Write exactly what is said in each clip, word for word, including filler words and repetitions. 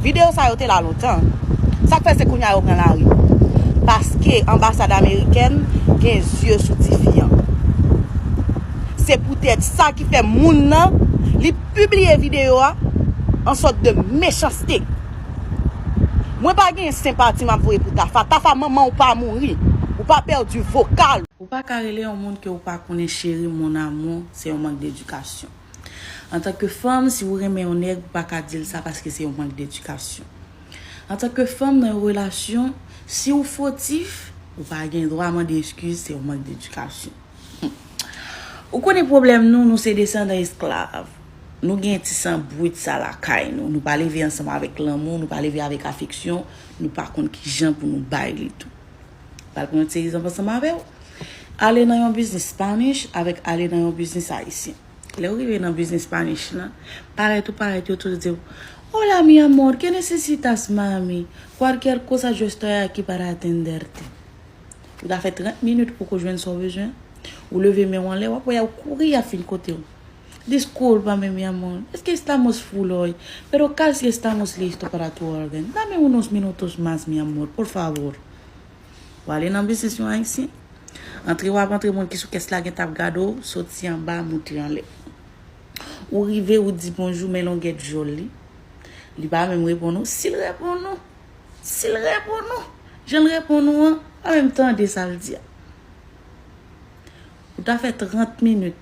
Videyo sa yo te la lontan. Sa k fè se kounye a yo pran lari? Paske anbasad amerikèn gen zye sou tifi an. Se poutèt sa ki fè moun nan, li pibliye videyo a an sòt de mechanste. Mwen pa gen senpati m ap voye pou Tafa. Tafa, manman w pa mouri. Ou pa pèdi vokal. Ou pa ka rele yon moun ke ou pa konnen cheri, mon amour, se yon mank dedikasyon. Antanke fanm, si ou renmen yon nèg, ou pa ka di l sa paske se yon mank dedikasyon. Antanke fanm nan yon relasyon, si ou fotif, ou pa gen dwa mande eskiz, se yon mank dedikasyon. Ou konnen pwoblèm nou, nou se desandan esklav. Nou gen ti san brit sa lakay nou. Nou pa leve ansanm avèk lanmou, nou pa leve avèk afeksyon, nou pa konn kijan pou nou bay li tou. Pral pran yon ti egzanp ansanm avè w. Ale nan yon biznis Spanish avèk ale nan yon biznis ayisyen. Lè w rive nan biznis Spanish lan, parèt ou parèt, yo tou di w, "Hola, mi amor, ¿qué necesitas, mami? Cualquier cosa, yo estoy aquí para atenderte." Ou ta fè trant minit ou poko jwenn sa w bezwen. Ou leve men w anlè, w ap wè y ap kouri y ap vin kote w. "Discúlpame, mi amor, es que estamos full hoy, pero casi estamos listo para tu orden. Dame unos minutos más, mi amor, por favor." W ale nan biznis yon ayisyen. Antre w ap antre, moun ki sou kès la gentan ap gade w, soti anba, moute anlè. Ou rive, ou di bonjou, men longè djòl li. Li pa menm reponn ou. Si l reponn ou, si l reponn ou, jan l reponn ou an, pa menm tande sa l di a. Ou ta fè trant minit,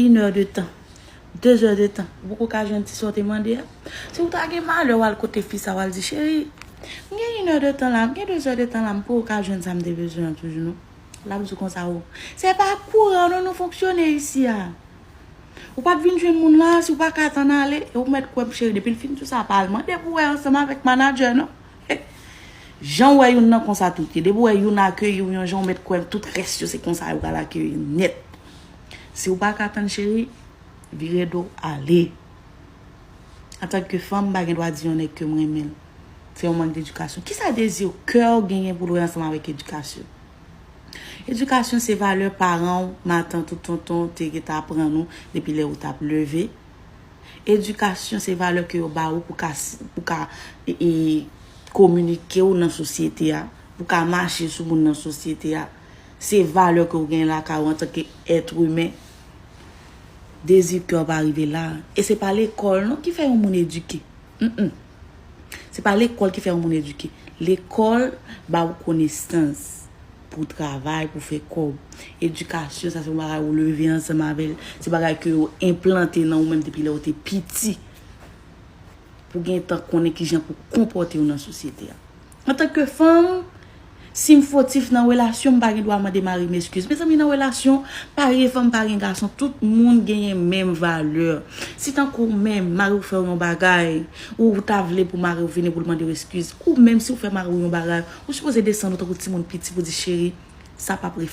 inè de tan, dezè de tan, ou poko ka jwenn ti sa w te mande a. Si w ta gen malè w al kote fi sa, w al di, "Cheri, m gen inè de tan la, m gen dezè de tan la, m poko ka jwenn sa m te bezwen an toujou non." L ap di w konsa, "O, se pa kouran non nou fonksyone isi a." Ou pa t vin jwenn moun la, si w pa ka tann ale, e ou mèt kwè m cheri, depi l fin di w sa, pa al mande pou wè ansanm avèk manadjè non. Jan w wè youn nan konsa tout ye. Depi w wè youn akeyi w yon jan, w mèt kwè tout rès yo se konsa yo pral akeyi nèt. Si w pa ka tann cheri, vire do w ale. Antanke fanm, m pa gen dwa di yon nèg ke m renmen l. Se yon mank dedikasyon. Kisa dezi kè w genyen pou l wè ansanm avèk edikasyon? Edikasyon se valè paran w, matant ou, tonton w te gentan aprann ou depi lè ou t ap leve. Edikasyon se valè ke yo ba ou pou ka, pou ka e, e, kominike w nan sosyete a, pou ka mache sou moun nan sosyete a. Se valè ke w gen lakay ou antanke èt imen. Dezi kè w pa rive la. E se pa lekòl non ki fè yon moun edike. Mm-mm. Se pa lekòl ki fè yon moun edike. Lekòl ba ou konesans pou w travay, pou w fè kòb. Edikasyon, sa se yon bagay ou leve ansanm avè l. Se bagay ke yo enplante nan ou menm depi lè w te piti. Pou w gen tan konnen kijan pou w konpòte w nan sosyete a. Antanke fanm, si m fotif nan relasyon, m pa gen dwa mande mari m eskiz. Mezanmi, nan relasyon, pa gen fanm, pa gen gason, tout moun genyen menm valè. Si tankou w menm, mari w fè w yon bagay, ou ta vle pou mari w vini pou l mande w eskiz, ou menm si w fè mari w yon bagay, ou sipoze desann ou tankou timoun piti pou di, "Cheri, sa p ap refè."